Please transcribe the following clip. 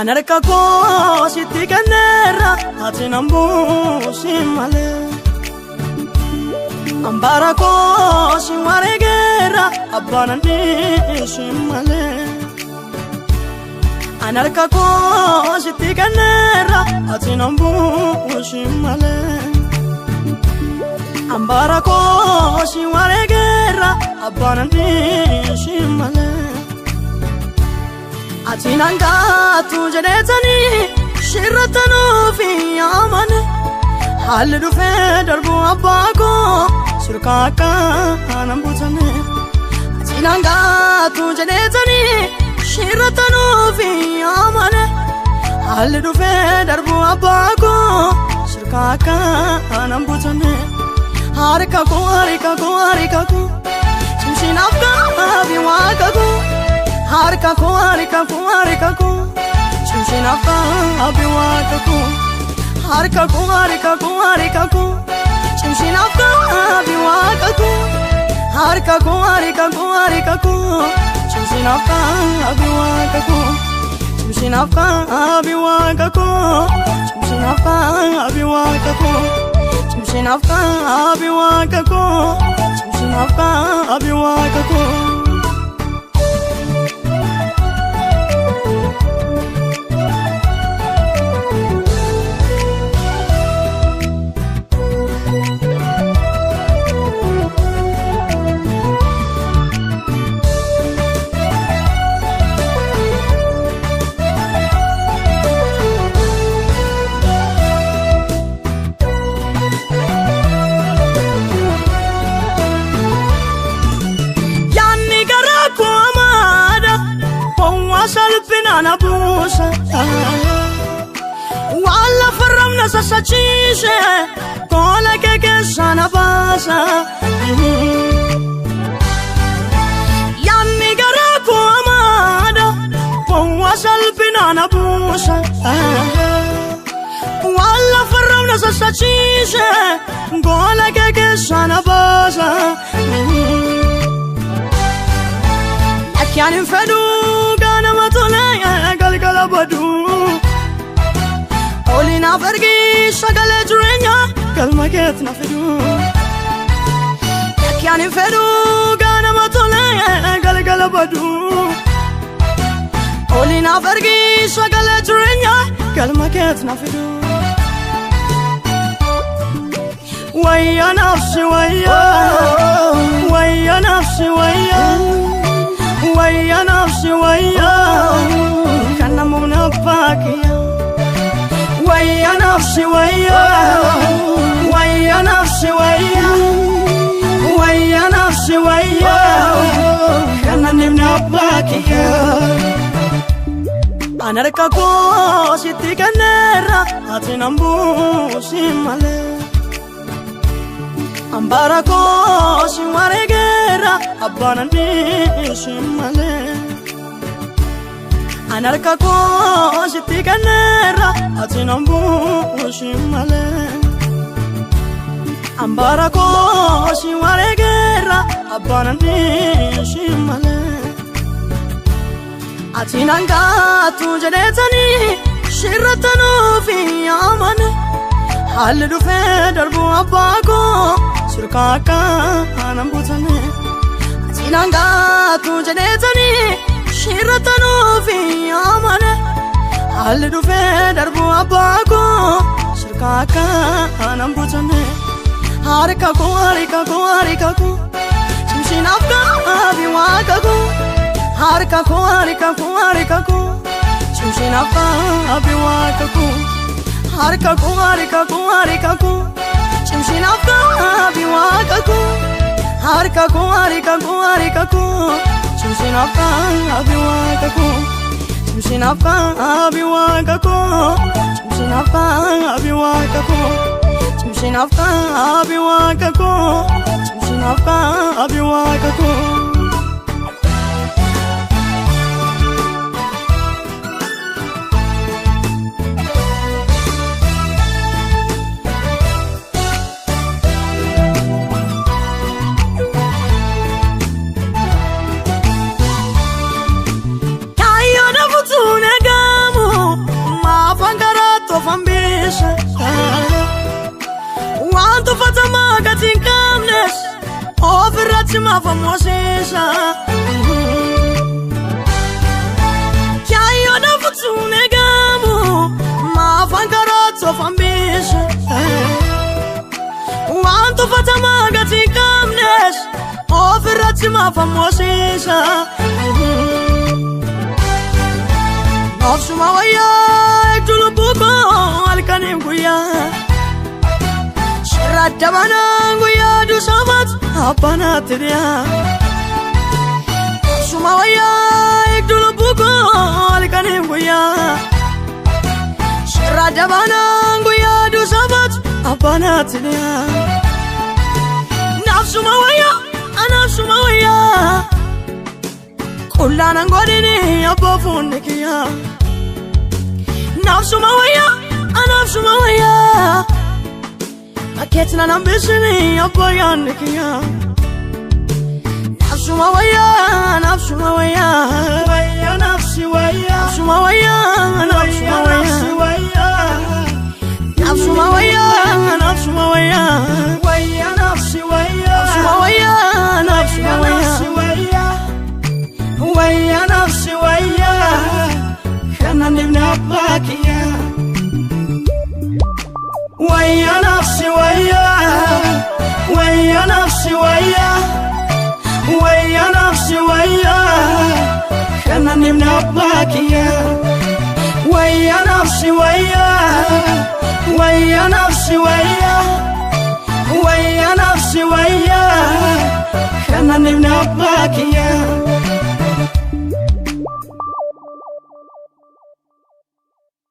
An harka koo sitti kenneera ati nan buusin malee. Ambara koo si wareegeera abbaan an dhiisin malee. An harka koo sitti kenneera ati nan buusin malee. Ambara koo si wareegeera abbaan an dhiisin malee. Ati nan gaatu jedheetanii shirrattanuuf yaamane. Haalli dhufee darbu abbaa koo surkaa akka nan butane. Ati nan gaatu jedheetanii shirrattanuuf yaamane. Haalli dhufee darbu abbaa koo surkaa akka nan butane. Harka koo harka koo harka koo cimsinaaf gaabii waaqa koo. Harka koo harka koo harka koo cimsinaaf gaabii waaqa koo. Harka koo harka koo harka koo cimsinaaf gaabii waaqa koo. Harka koo harka koo harka koo cimsinaaf gaabii waaqa koo. Cimsinaaf gaabii waaqa koo. Cimsinaaf gaabii waaqa koo. Cimsinaaf gaabii waaqa koo. Cimsinaaf gaabii waaqa koo. Yaanni garaa koo amaadha, howwaa salphinaan abuusa. Waan lafa ramna sassachiise, tola kee keessaa na baasa. Yaanni garaa koo amaadha, howwaa salphinaan abuusa. Waan lafa ramna sassachiise, gola kee keessaa na baasa. Akkaan hin fedhuu ganama tolee galgala baduu. Oli naaf ergi sagalee jireenyaa galma keetti na fiduu. Akkaan hin fedhuu ganama tolee galgala baduu. Oli naaf ergi sagalee jireenyaa galma keetti na fiduu. Wayya nafsi wayya, wayya nafsi wayya. Wayya nafsi wayya, kan namumna baakiya. Wayya nafsi wayya, wayya nafsi wayya, wayya nafsi wayya, kan namumna baakiya. An harka koo sitti kenneera ati nan buusin malee. Ambara koo si wareegeera abbaan an dhiisin malee. An harka koo sitti kenneera ati nan buusin malee. Ambara koo si wareegeera abbaan an dhiisin malee. Ati nan gaatu jedheetanii shirrattanuuf yaamane. Haalli dhufee darbu abbaa koo surkaa akka nan butane. Ati nan gaatu jedheetanii shirrattanuuf yaamane. Haalli dhufee darbu abbaa koo surkaa akka nan butane. Harka koo harka koo harka koo cimsinaaf gaabii waaqa koo. Harka koo harka koo harka koo cimsinaaf gaabii waaqa koo. Harka koo harka koo harka koo cimsinaaf gaabii waaqa koo. Harka koo harka koo harka koo cimsinaaf gaabii waaqa koo. Cimsinaaf gaabii waaqa koo. Cimsinaaf gaabii waaqa koo. Cimsinaaf gaabii waaqa koo. Cimsinaaf gaabii waaqa koo. Kaayyoo dhabuutu nagaamu Kootuun eegamu maafaan karaa toofan biishe. Waan tuffatamaa gatii qabnes ofirratti maafan moosiisa. Obsuma wayyaa eegduu lubbuu koo halkaniin guyyaa. Shirra dabanaan guyyaa duusaamaatu abbanaatti dhiyaa. Obsuma wayyaa eegduu lubbuu koo halkaniin guyyaa. Shirra dabanaan guyyaa duusaamaatu abbanaatti dhiyaa. Naafsuma wayyaa anaafsuma wayyaa. Qullaan godhini abbaa fuunni kiyyaa. Naafsuma wayyaa anaafsuma wayyaa. Bakkeetti nan hambisini abbaa yaadni kiyyaa. Naafsuma wayyaa naafsuma wayyaa. Wayya nafsi wayya. Naafsuma wayyaa naafsuma Wayya nafsi wayyaa. wayya. Naafsuma wayyaa naafsuma wayyaa. Wayya nafsi wayya. Naafsuma wayyaa naafsuma Wayya nafsi wayyaa. wayya. Wayya nafsi wayya. Kanan dhibne abbaa kiyya. Wayya nafsi wayya. Wayya nafsi wayya. Wayya nafsi wayya. Kanan dhibne abbaa kiyya. Wayya nafsi wayya. Wayya nafsi wayya. Wayya nafsi wayya. Kanan dhibne abbaa kiyya.